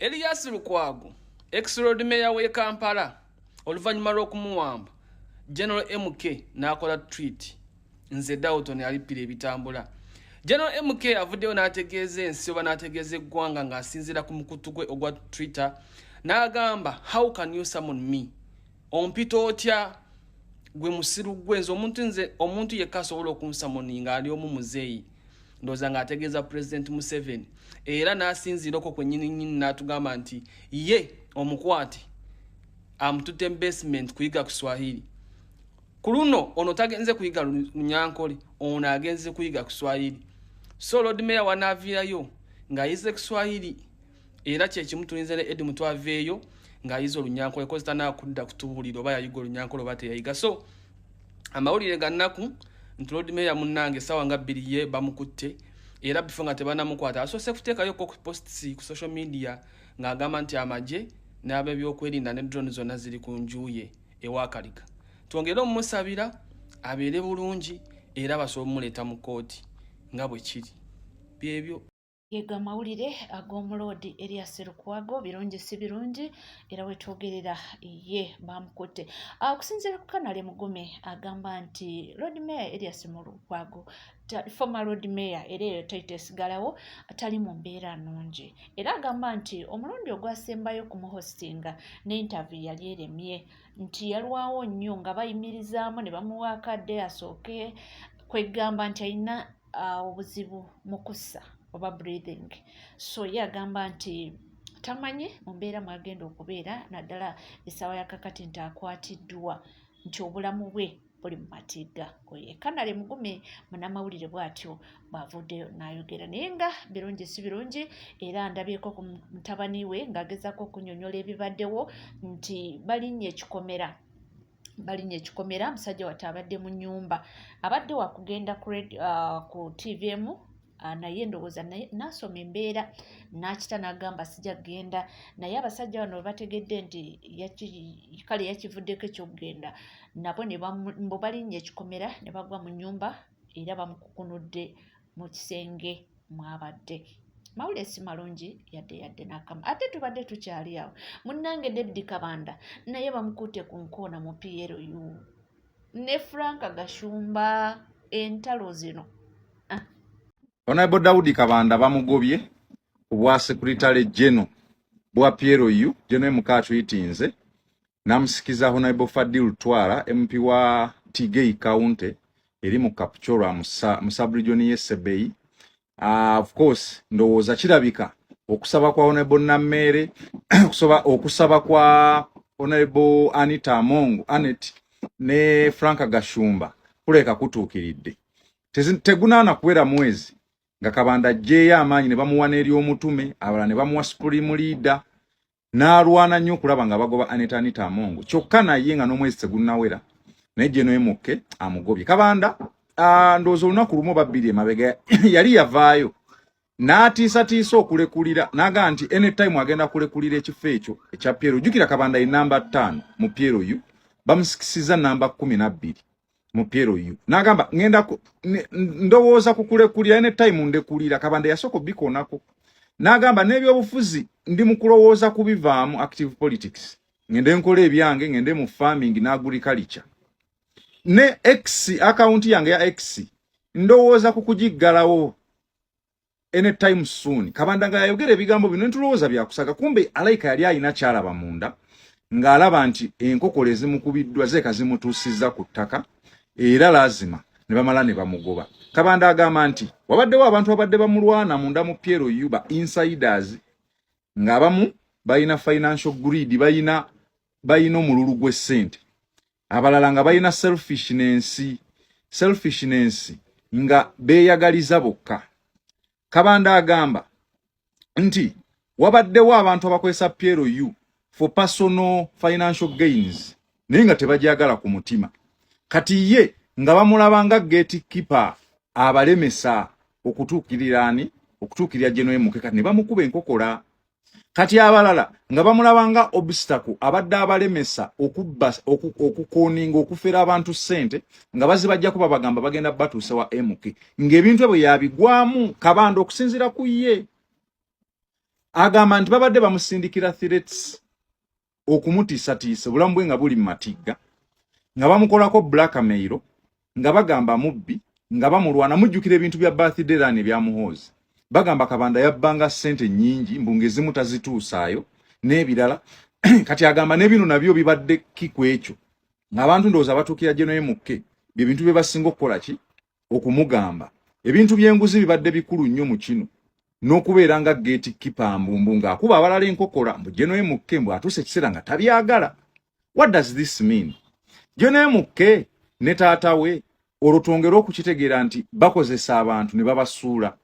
Erias Lukwago, ex Lord Mayor w'e Kampala, oluvannyuma lw'okumuwamba, General MK n'akola tweet: "Nze Dalton alippira ebitambula." General MK avuddeyo n'ategeeza ensi oba n'ategeeza eggwanga ng'asinziira ku mukutu gwe ogwa Twitter, n'agamba, "How can you summon me? Ompita otya gwe musiru gwe? Nze omuntu, nze omuntu yekka asobola okunsummoninga ali omu, muzeeyi." Ndowooza ng'ategeeza President Museveni. Era n'asinziira okwo kwennyini nnyini n'atugamba nti ye omukwate amututte mu basement kuyiga Kiswahili. Ku luno ono tagenze kuyiga Lunyankole, ono agenze kuyiga Kiswahili. So Lord Mayor wanaaviirayo ng'ayize Kiswahili, era kyekimu tulinze ne Eddie Mutwe aveeyo ng'ayize Olunyankole, kozi tanakudda kutubuulira oba yayiga Olunyankole oba teyayiga. So amawulire gannaku nti Lord Mayor munnange essaawa nga 2 ye bamukutte, era before nga tebanamukwata asoose kuteekayo ko posts ku social media ng'agamba nti amagye n'ab'ebyokwerinda ne drone zonna ziri ku nju ye ewakaliga. Twongere omumusabira abeere bulungi era basobole omuleeta mu kkooti nga bwe kiri. Byebyo. Yego, amawulire ag'omuloodi Erias Lukwago birungi si birungi, era wetwogerera ye bamukutte. Okusinziira ku Kanale Mugume, agamba nti Lord Mayor Erias Lukwago, former Lord Mayor, era eyo title esigalawo, tali mu mbeera nnungi. Era agamba nti omulundi ogwasembayo kumuhostinga ne interview yali eremye, nti yalwawo nnyo nga bayimirizaamu ne bamuwa akadde asooke kwegamba nti alina obuzibu mu kussa oba breathing. So ye agamba nti tamanyi mu mbeera mwagenda okubeera, naddala essaawa ya kakati nti akwatiddwa, nti obulamu bwe buli mu matigga. Oyo Kanale Mugume munnamawulire bw'atyo bw'avuddeyo n'ayogera. Naye nga birungi si birungi, era ndabyeko ku mutabani we ng'agezaako okunnyonnyola ebibaddewo nti balinnya ekikomera, balinnya ekikomera. Musajja wattu abadde mu nnyumba, abadde wakugenda ku TV emu, naye ndowooza n'asoma embeera n'akita n'agamba sijja kugenda. Naye abasajja bano bwe bategedde nti kale yakivuddeko ekyokugenda, nabo ne mbu balinnya ekikomera ne bagwa mu nnyumba era bamukukunudde mu kisenge mw'abadde. Mawulire si malungi yadde yadde n'akamu. Ate tubadde tukyali awo, munnange David Kabanda naye bamukutte ku nkoona mu PLU ne Frank Gashumba. Entalo zino. Honorable Daudi Kabanda bamugobye ku bwa Secretary General bwa PLU. General MK atwitinze n'amusikiza Honorable Fadil Twala, MP wa Tigei County eri mu Kapchorwa mu sub-region y'e Sebei. Of course ndowooza kirabika okusaba kwa Honorable Nammeere, okusaba kwa Honorable Anita Among Anet ne Frank Gashumba kuleka kutuukiridde. Tegunaana kuwera mwezi nga Kabanda aggyeeyo amaanyi ne bamuwa n'ery'omutume, abalala ne bamuwa supreme leader, n'alwana nnyo okulaba nga bagoba Anita Anita Amongo. Kyokka naye nga n'omwezi tegunnawera naye General MK amugobye. Kabanda, ndowooza olunaku lumu oba 2 emabega yali yavaayo n'atiisatiisa okulekulira, n'agamba nti anytime agenda kulekulira ekifo ekyo ekya PLU. Jjukira Kabanda ye namba 5 mu PLU, bamusikisiza namba 12 mu PLU, n'agamba ngenda ndowooza kukulekulira, anytime ndekulira. Kabanda yasooka obikoonako n'agamba n'ebyobufuzi ndi mu kulowooza kubivaamu, active politics, ngende nkola ebyange, ngende mu farming n'agriculture, ne X, account yange ya X ndowooza ku kugiggalawo anytime soon. Kabanda nga yayogera ebigambo bino ntulowooza byakusaga, kumbe alayika yali alina kyalaba munda ng'alaba nti enkokola ezimukubiddwa zeeka zimutuusizza ku ttaka, era laazima ne bamala ne bamugoba. Kabanda agamba nti wabaddewo abantu abadde bamulwana munda mu PLU, ba insiders, ng'abamu balina financial greed, balina omululu gw'essente, abalala nga balina selfishness, nga beeyagaliza bokka. Kabanda agamba nti wabaddewo abantu abakozesa PLU for personal financial gains naye nga tebajagala ku mutima. Kati ye nga bamulaba nga gatekeeper abalemesa okutuukirira ani, okutuukirira General MK, kati ne bamukuba enkokola. Kati abalala nga bamulaba nga obstacle abadde abalemesa okubba, okukoninga, okufera abantu ssente nga bazibajjako, babagamba bagenda batuusa wa MK, ng'ebintu ebyo yabigwamu Kabanda okusinziira ku ye. Agamba nti babadde bamusindikira threats okumutiisatiisa, obulamu bwe nga buli mu matigga, nga bamukolako blackmail, nga bagamba mubbi, nga bamulwana. Mujjukira ebintu bya birthday run ebya Muhoozi, bagamba Kabanda yabbanga ssente nnyingi, mbu ng'ezimu tazituusaayo n'ebirala. Kati agamba n'ebino nabyo bibadde ki ku ekyo, ng'abantu ndowooza batuukira General MK, bye bintu bye basinga okukola ki okumugamba. Ebintu by'enguzi bibadde bikulu nnyo mu kino, n'okubeera nga gatekeeper, mbumbu ng'akuba abalala enkokola, mbu General MK mbu atuuse ekiseera nga tabyagala. What does this mean? General MK ne taata we, olwo twongere okukitegeera nti bakozesa abantu ne babasuula.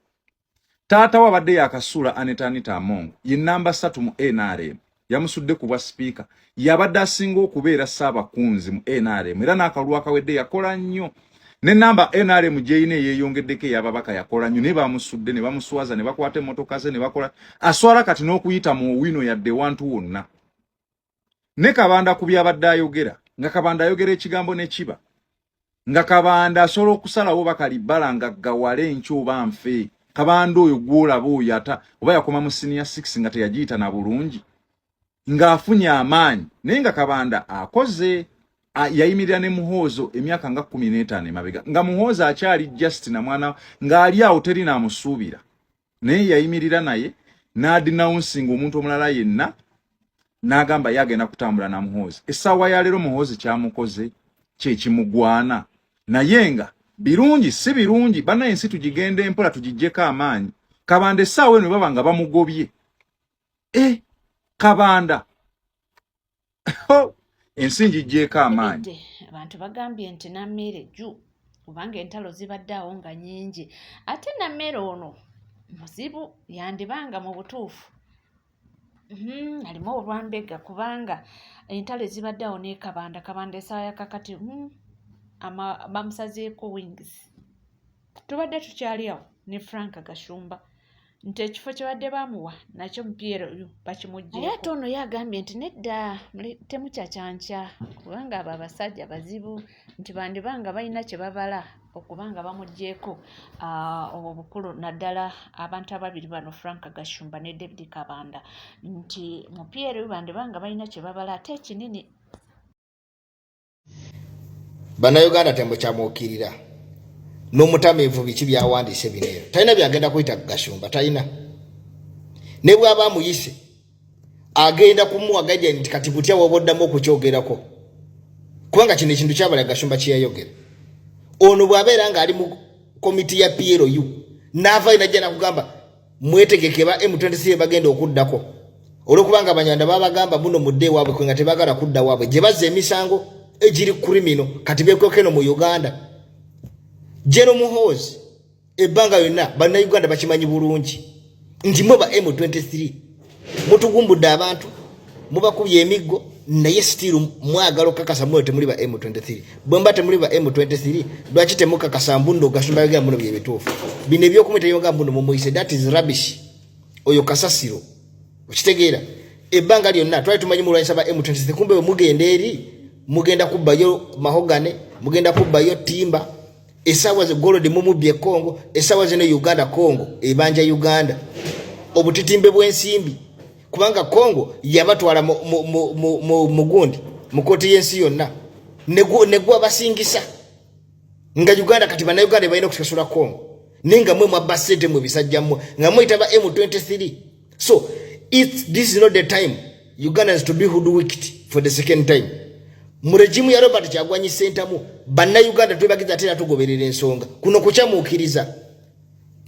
Taata we abadde yakasuula Anita Anita Among, ye namba 3 mu NRM, yamusudde ku bwa sipiika. Yabadde asinga okubeera ssaabakunzi mu NRM, era n'akalulu akawedde yakola nnyo ne namba NRM gyeyina eyeeyongeddeko ey'ababaka. Yakola nnyo naye bamusudde ne bamuswaza, ne bakwata emmotoka ze ne bakola aswala kati n'okuyita mu Owino yadde wantu wonna. Ne Kabanda ku byabadde ayogera, nga Kabanda ayogera ekigambo ne kiba nga Kabanda asobola okusalawo bakalibbala nga gawale enkya oba nfe. Kabanda oyo gwolaba oyo ata oba yakoma mu senior 6 nga teyagiyita na bulungi, ng'afunye amaanyi, naye nga Kabanda akoze, yayimirira ne Muhoozo emyaka nga 15 emabega, nga Muhoozo akyali just na mwana ng'ali awo teri n'amusuubira, naye yayimirira naye n'adenouncinga omuntu omulala yenna, n'agamba ye agenda kutambula na Muhoozi. Essaawa ya leero Muhoozi kyamukoze kyekimugwana, naye nga birungi si birungi. Bannaye, ensi tugigenda empola, tugiggyeko amaanyi. Kabanda essaawa eno baba nga bamugobye, e Kabanda ensi ngiggyeko amaanyi. Abantu bagambye nti Nammeere jju, kubanga entalo zibadde awo nga nnyingi, ate Nammeere ono muzibu, yandibanga mu butuufu alimu olwambega, kubanga entalo ezibadde awo ne Kabanda. Kabanda essaawa ya kakati bamusazeeko wings. Tubadde tukyali awo ne Frank Gashumba nti ekifo kye badde bamuwa nakyo mu PLU bakimuggyeeko, naye ate ono ye agambye nti nedda, temukyakyankya, kubanga abo abasajja bazibu, nti bandibanga balina kye babala okuba nga bamuggyeeko obwo bukulu, naddala abantu ababiri bano, Frank Gashumba ne David Kabanda, nti mu PLU bandibanga balina kye babala ate ekinene. Bannayuganda, temukyamuukirira n'omutamiivu. Biki byawandiise bino? Ero talina byagenda kuyita Gashumba, talina. Ne bw'aba amuyise, agenda kumuwa guidance nti kati butya woba oddamu okukyogerako, kubanga kino ekintu kyabala Gashumba kyeyayogera. Ono bw'abeera ng'ali mu komiti ya PLU, n'avaayo najja nakugamba mwetegeke ba M23 bagenda okuddako, olwokubanga Abanyarwanda babagamba muno mudde ewaabwe, kwe nga tebagala kudda waabwe gye bazza emisango egiri criminal, kati bekweka eno mu Uganda. General Muhoozi, ebbanga yonna Bannayuganda bakimanyi bulungi nti mwe ba M23 mutugumbudde abantu, mubakubye emiggo, naye still mwagala okukakasa mwe temuli ba M23. Bwe mba temuli ba M23, lwaki temukakasa mbuno Gashumba yogera muno byebituufu? Bino ebyokumuyita yoga mbuno mumuyise, that is rubbish. Oyo kasasiro, okitegeera? Ebbanga lyonna twali tumanyi mulwanyisa ba M23, kumbe bwe mugenda eri mugenda kubbayo mahogany, mugenda kubbayo timber. Essaawa ze gold mumubbye Congo. Essaawa zino Uganda, Congo ebanja Uganda obutitimbe bw'ensimbi, kubanga Congo yabatwala mu gundi mu kooti y'ensi yonna negwabasingisa nga Uganda. Kati Bannayuganda balina okusasula Congo, naye nga mwe mwabba ssente mwe bisajja mmwe nga mweyita ba M23. So this is not the time Ugandans to be hoodwinked for the second time. Mu regime ya Robert Kyagulanyi Ssentamu, Bannayuganda twebagiza ate era tugoberera ensonga. Kuno kukyamuukiriza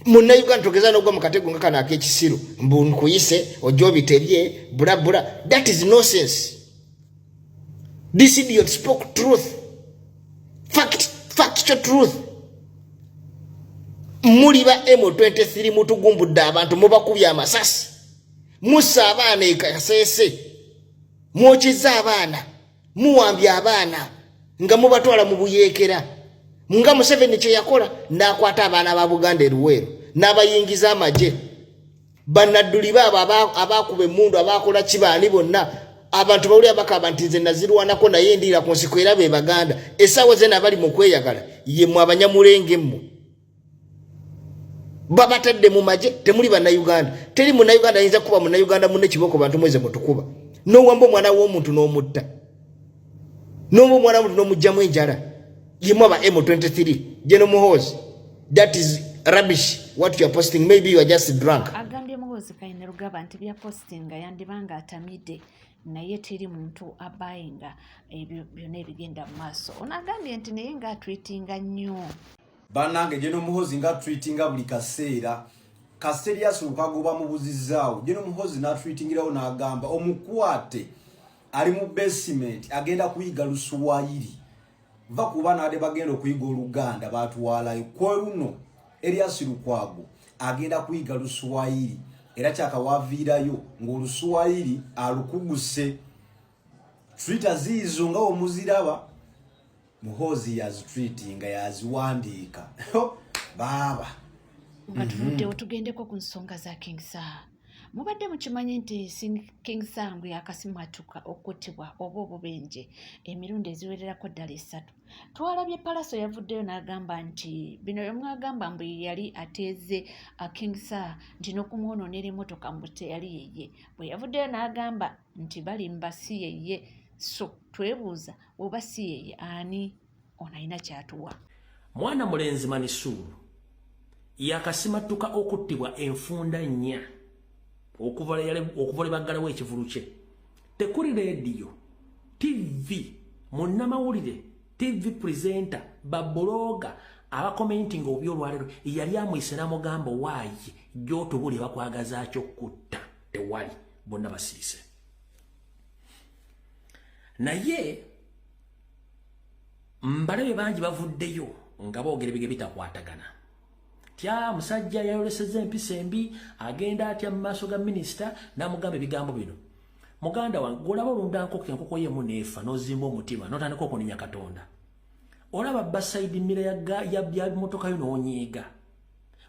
Munnayuganda, togeza nogwa mu katego nga kano ak'ekisiru, mbu nkuyise ojja obitebye bulabula. That is nonsense. This idiot spoke truth, fact, factual truth. Muli ba M23, mutugumbudde abantu, mubakubye amasasi, mussa abaana ekaseese, mwokeza abaana, muwambye abaana nga mubatwala mu buyeekera, nga Museveni kye yakola n'akwata abaana ba Buganda eruweero n'abayingiza amagye. Bannadduli baabo abakuba emmundu, abakola kibaani, bonna abantu bawulira bakaba nti nze nazirwanako, naye ndiira ku nsiko, era be Baganda. Essaawa zena abali mu kweyagala ye mmwe Abanyamulenge, mmwe. Babatadde mu magye, temuli Bannayuganda. Teri Munnayuganda ayinza kuba Munnayuganda munne kibooko. Bantu mweze mutukuba, n'owamba omwana w'omuntu n'omutta, n'oba omwana w'omuntu n'omugjamu enjala. Yemu aba M23, General Muhoozi, that is rubbish what you are posting. Maybe you are just drunk. Agambye Muhoozi Kainerugaba nti bya postinga yandibanga atamidde, naye teri muntu abayinga ebyo byonna ebigenda mu maaso. Ono agambye nti naye ng'atweetinga nnyo. Bannange, General Muhoozi nga tweetinga buli kaseera. Kasita Erias Lukwago bamubuzizaawo, General Muhoozi n'atweetingirawo n'agamba omukwate ali mu basement, agenda kuyiga Luswayiri. Va kuba naade bagenda okuyiga Oluganda batwalayo kweruno. Erias Lukwago agenda kuyiga Luswayiri, era kyakawaviirayo ng'Oluswayiri alukuguse. Twitter ziizo nga omuziraba, Muhoozi yazitweetinga, yaziwandiika baaba. Nga tuvuddewo, tugendeko ku nsonga za King Saha. Mubadde mukimanyi nti King Saha ngu yakasimatuka okuttibwa oba obubenje emirundi eziwererako ddala esatu? Twalabye Palaso yavuddeyo n'agamba nti bino byemwagamba mbu yali ateeze King Saha nti n'okumwonoonera emmotoka, mbu teyali yeye. Bwe yavuddeyo n'agamba nti balimba, si yeye. So twebuuza, oba si yeye, ani ono alina kyatuwa? Mwana mulenzi Manisuulu yakasimattuka okuttibwa enfunda 4 okuva lwe baggalawo ekivulu kye. Tekuli leediyo, TV, munnamawulire, TV presenter, ba blogger abacommentinga obubi olwaleero yali amwise n'amugamba waayi gy'otubuli bakwagazaakyo kutta, tewali, bonna basirise. Naye mbalabe bangi bavuddeyo nga boogera ebige bitakwatagana. Tya musajja yayolesezza empisa embi, agenda atya mu maaso ga minisita n'amugamba ebigambo bino? Muganda wange, gwolaba olunda nkoko, enkoko yemu neefa, n'ozimba omutima n'otandika okunenya Katonda. Olaba ba side mirror ya motoka yo n'onyiiga,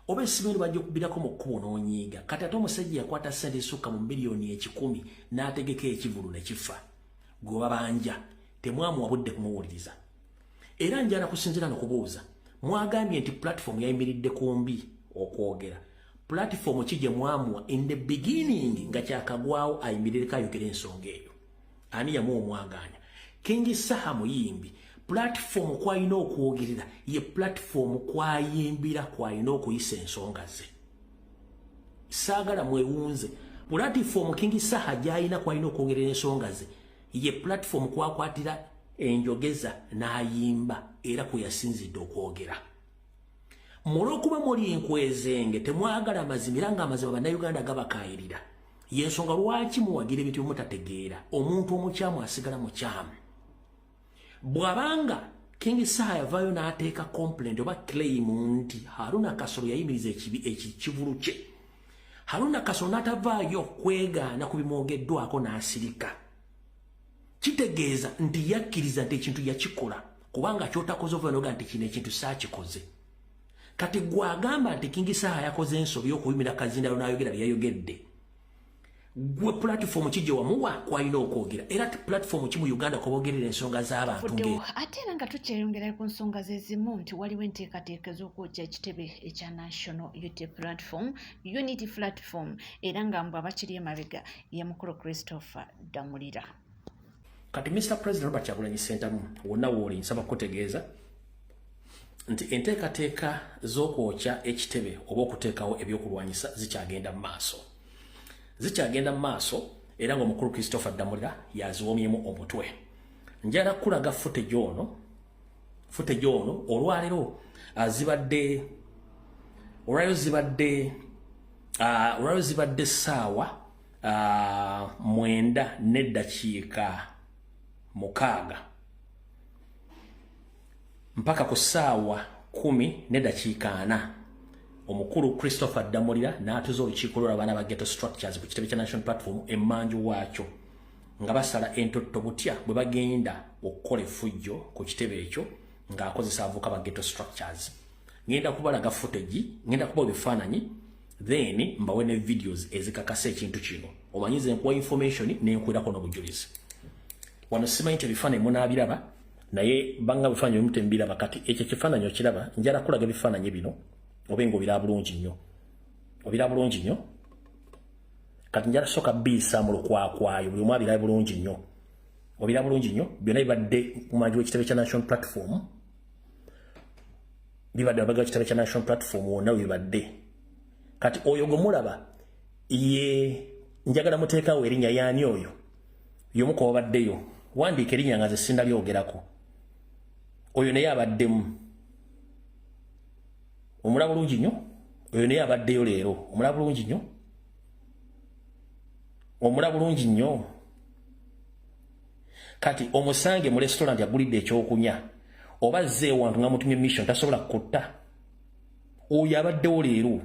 oba essimu eno bajja okubirako mu kkubo n'onyiiga. Kati ate omusajja yakwata ssente esukka mu miliyoni 100 n'ategeka ekivulu ne kifa, gwe babanja temwamuwa budde kumuwuliriza. Era njala kusinziira nokubuuza, mwagambye nti platform yayimiridde kumbi okwogera, platform ki gye mwamuwa in the beginning nga kyakagwawo ayimirireko ayogera ensonga eyo? Ani yamuwa omwaganya? King Saha muyimbi, platform kwalina okwogerera ye platform kwayimbira, kwalina okuyisa ensonga ze. Saagala mwewunze, platform King Saha gyalina kwalina okwogerera ensonga ze ye platform kwakwatira enjogeza n'ayimba, era kwe yasinzidde okwogera. Mulwokuba muli nkwezenge, temwagala amazima, era ng'amazima Bannayuganda gabakaayirira, yensonga lwaki muwagira ebintu byemutategeera. Omuntu omukyamu asigala mukyamu. Bw'abanga King Saha yavaayo n'ateeka complaint oba claim nti Haruna Kasolo yayimiriza ekivulu kye, Haruna Kasolo n'atavaayo kwegaana ku bimwogeddwako n'asirika, kitegeeza nti yakkiriza nti ekintu yakikola, kubanga kyotakoze ova noga nti kino ekintu saakikoze. Kati gwagamba nti King Saha yakoze ensobi okuyimira kazindalo n'ayogera bye yayogedde, gwe platform ki gye wamuwa kwalina okwogera? Era platform ki mu Uganda kwebogerera ensonga z'abantu? Tuvuddewo. Ate era nga tukyeyongera ku nsonga ze zimu, nti waliwo enteekateeka ez'okwokya ekitebe ekya National Unity Platform, Unity Platform, era nga mbw abakiri emabega ye mukulu Christopher Damulira. Kati Mr President Robert Kyagulanyi Ssentamu, wonna wooli, nsaba kukutegeeza nti enteekateeka z'okwokya ekitebe oba okuteekawo ebyokulwanyisa zikyagenda mu maaso, zikyagenda mu maaso, era ng'omukulu Christopher Damulira yaziwomyemu omutwe. Njala kulaga footage ono, footage ono olwaleero zibadde, olwaleero zibadde ssaawa 9:06 mpaka ku ssaawa 10:40, omukulu Christopher Damulira n'atuza olukiiko lw'abaana ba Ghetto Structures ku kitebe kya National Platform emmanju waakyo, nga basala entotto butya bwe bagenda okukola effujjo ku kitebe ekyo ng'akozesa abavubuka ba Ghetto Structures. Ngenda kubalaga footage, ngenda kuba ebifaananyi, then mbawe ne videos ezikakasa ekintu kino. Omanyize nkuwa information nenkwirako n'obujulizi. Wano simanyi nti ebifaananyi munaabiraba, naye banga bifaananyi bimu tembiraba. Kati ekyo ekifaananyi okiraba? Njala kulaga ebifaananyi bino oba nga obiraba bulungi nnyo. Obira bulungi nnyo. Kati njala soka biisa mu lukwakwayo buli omu abirabe bulungi nnyo. Obira bulungi nnyo byonna bibadde ku manju w'ekitebe kya National Platform. Bibadde mabega w'ekitebe kya National Platform wonna bibadde. Kati oyo gwe mulaba ye njagala muteekawo erinnya yaani oyo y'omu ku babaddeyo. Wandiika erinnya nga nze sindalyogerako. Oyo naye abaddemu. Omulaba bulungi nnyo. Oyo naye abaddeyo leero. Omulaba bulungi nnyo. Omulaba bulungi nnyo. Kati omusange mu restaurant agulidde ekyokunywa oba azze ewantu nga mutumye mission tasobola kutta. Oyo abaddewo leero.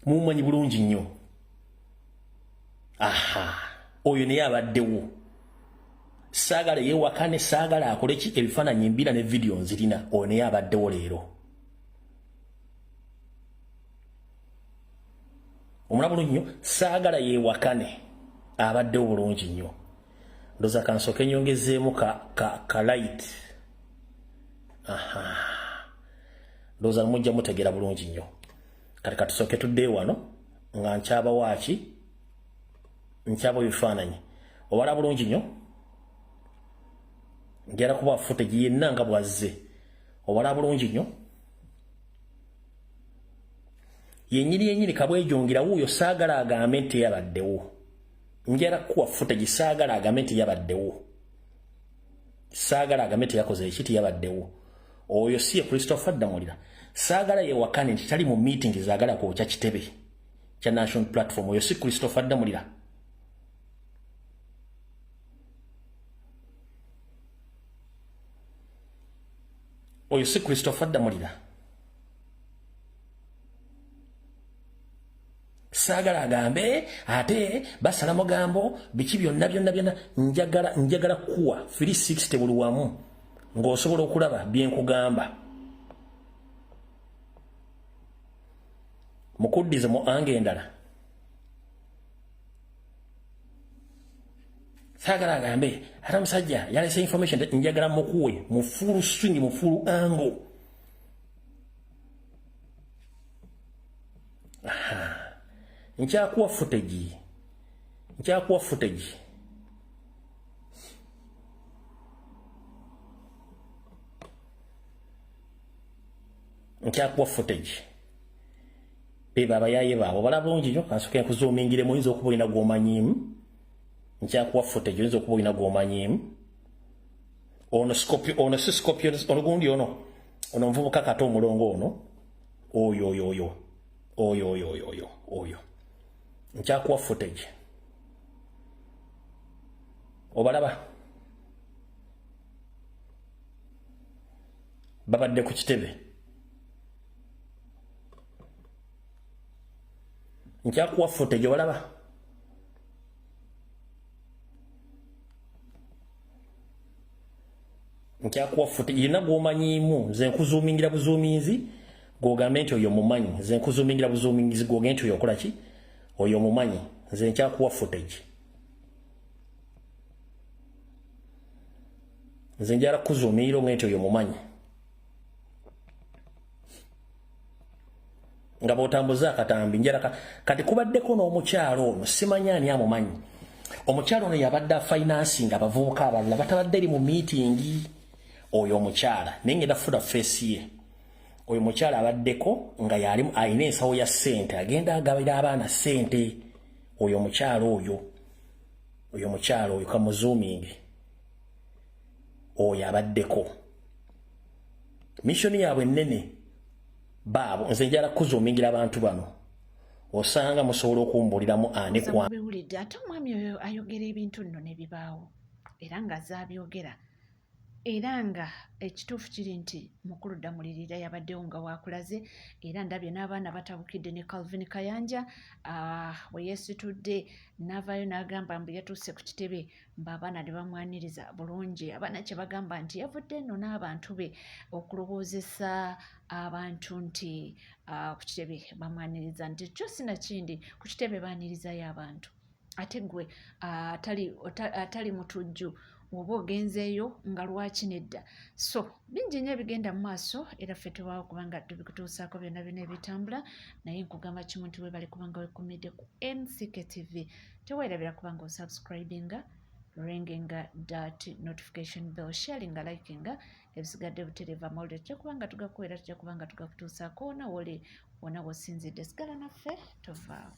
Mumumanyi bulungi nnyo. Aha, oyo naye abaddewo. Saagala yeewakane, saagala akole ki, ebifaananyi mbira ne vidiyo nzirina. Oyo naye abaddewo leero. Omulaba bulungi nnyo, saagala yeewakane, abaddewo bulungi nnyo. Ndoza kansooke nnyongezeemu ka light. Aha. Ndoza mujja mutegeera bulungi nnyo. Kati katusooke tuddeyo wano nga nkyabawa ki? Nkyaba ebifaananyi. Obala bulungi nnyo. Njala kuba footage yenna nga bw'azze. Obala bulungi nnyo. Yennyini yennyini kabwejungira wuuyo saagala agambe nti yabaddewo. Njala kuwa footage saagala agambe nti yabaddewo. Saagala agambe nti yakoze eki tiyabaddewo. Oyo si ye Christopher Damulira. Saagala yewakane nti tali mu meeting zaagala kwokya kitebe kya National Platform. Oyo si Christopher Damulira. Oyo si Christopher Damulira. Saagala agambe ate basala mugambo biki byonna byonna byonna. Njagala kuwa 360 buli wamu ng'osobola okulaba bye nkugamba. Mukuddize mu ange endala. Saagala agambe ate omusajja yalese information, njagala mukuwe mu full swing, mu full angle. Aha. Nkyakuwa footage. Nkyakuwa footage. Nkyakuwa footage. Beba abayaye baabo bala bulungi nnyo. Kansooke nkuzoomingiremu, oyinza okuba olina gw'omanyiimu. Nkyakuwa footage, oyinza okuba olina gw'omanyiimu. Ono Scorpio, ono si Scorpio, ono gundi ono. Ono nvubuka kato omulongo ono. Oyo, oyo, oyo. Oyo, oyo, oyo, oyo, oyo. Nkyakuwa footage. Obalaba? Babadde ku kitebe. Nkyakuwa footage, obalaba? Nkyakuwa footage. Yenna gw'omanyiimu, nze nkuzuumingira buzuuminzi, gw'ogambe nti oyo mumanyi. Nze nkuzuumingira buzuuminzi, gw'ogambe nti oyo okola ki? Oyo mumanyi. Nze nkyakuwa footage. Nze njala kuzuumirira onge nti oyo mumanyi. Nga bw'otambuza akatambi, njala kati kubaddeko n'omukyalo ono, simanyi ani amumanyi. Omukyalo ono yabadde afinancing abavubuka abalala batabadde eri mu meeting. Oyo omukyala, naye ngenda funa face ye. Oyo omukyala abaddeko nga yali alina ensawo ya ssente, agenda agabira abaana ssente. Oyo omukyala oyo, oyo omukyala oyo kamuzuuminge. Oyo abaddeko. Mission yaabwe ennene baabo, nze njala kuzuumingira abantu bano. Osanga musobola okumbuuliramu ani kwa. Mubiwulidde, ate omwami oyo ayogera ebintu nno ne bibaawo, era nga zaabyogera. Era nga ekituufu kiri nti mukulu Damulirira yabaddewo nga waakulaze, era ndabye n'abaana batabukidde ne Calvin Kayanja, bwe yeesitudde n'avaayo n'agamba mbu yatuuse ku kitebe, mbu abaana ne bamwaniriza bulungi. Abaana kye bagamba nti yavudde eno n'abantu be okulowoozesa abantu nti ku kitebe bamwaniriza, nti kyo sinakindi ku kitebe baanirizayo abantu. Ate ggwe atali mutujju Oba ogenzeeyo nga lwaki nedda? So bingi nnyo ebigenda mu maaso, era ffe tubaawo kubanga tubikutuusaako byonna byonna ebitambula. Naye nkugamba kimu nti webale kubanga wekumidde ku NCK TV. Teweerabira kubanga osubscribinga, ringinga that notification bell, sharinga, likinga. Ebisigadde butereeva amawulire tujja kubanga tugakuweera, tujja kubanga tugakutuusaako wona woli, wona wosinzidde. Sigala naffe, tovaawo.